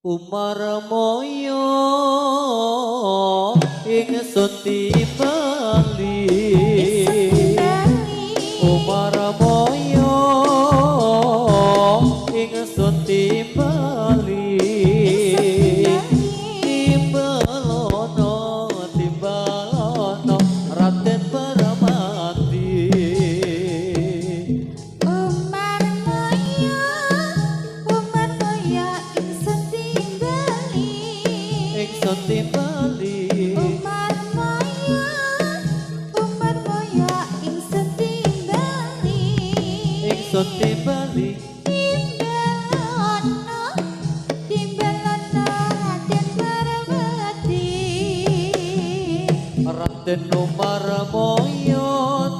Umar moyo ingsun timbali. Umar moyo ingsun timbali. Timbalono timbalono Raden Permati. Umar moyo, Umar moyo ingsun timbali. Ingsun timbali. Umar moyo, Umar moyo ingsun timbali. Ingsun timbali. Timbalono, timbalono Raden Permati. Raden Umar moyo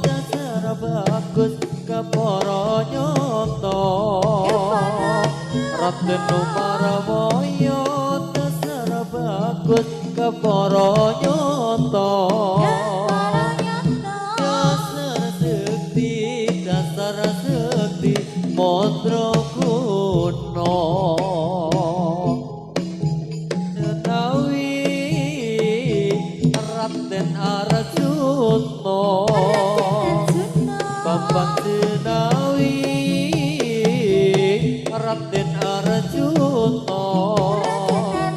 dasar bagus kepara nyata. Raden Umar moyo dasar bagus kepara nyata. Kepara nyata. Dasar sekti mandraguna. Jenawi Raden Arjuna. Arjuna. Bambang Jenawi Raden Arjuna. Raden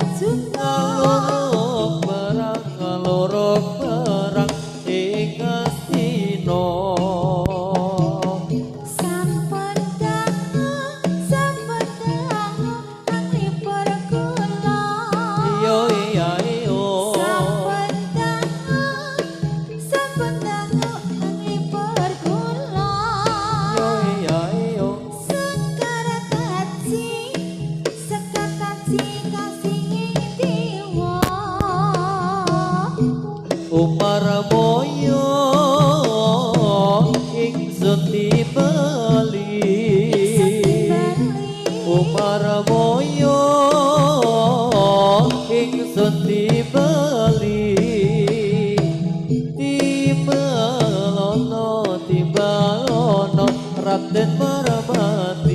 Arjuna. Ngaluruk perang ing Astina. Sampun dangu, sampun dangu anglipur kula. Iyo iya iyo. Sampun dangu, sampun dangu anglipur kula. Iyo iya iyo. Sekar kaji, sekar kaji kasih dewa. Umar moyo ingsun timbali. Umar moyo ingsun timbali. Timbalono timbalono Raden Permati.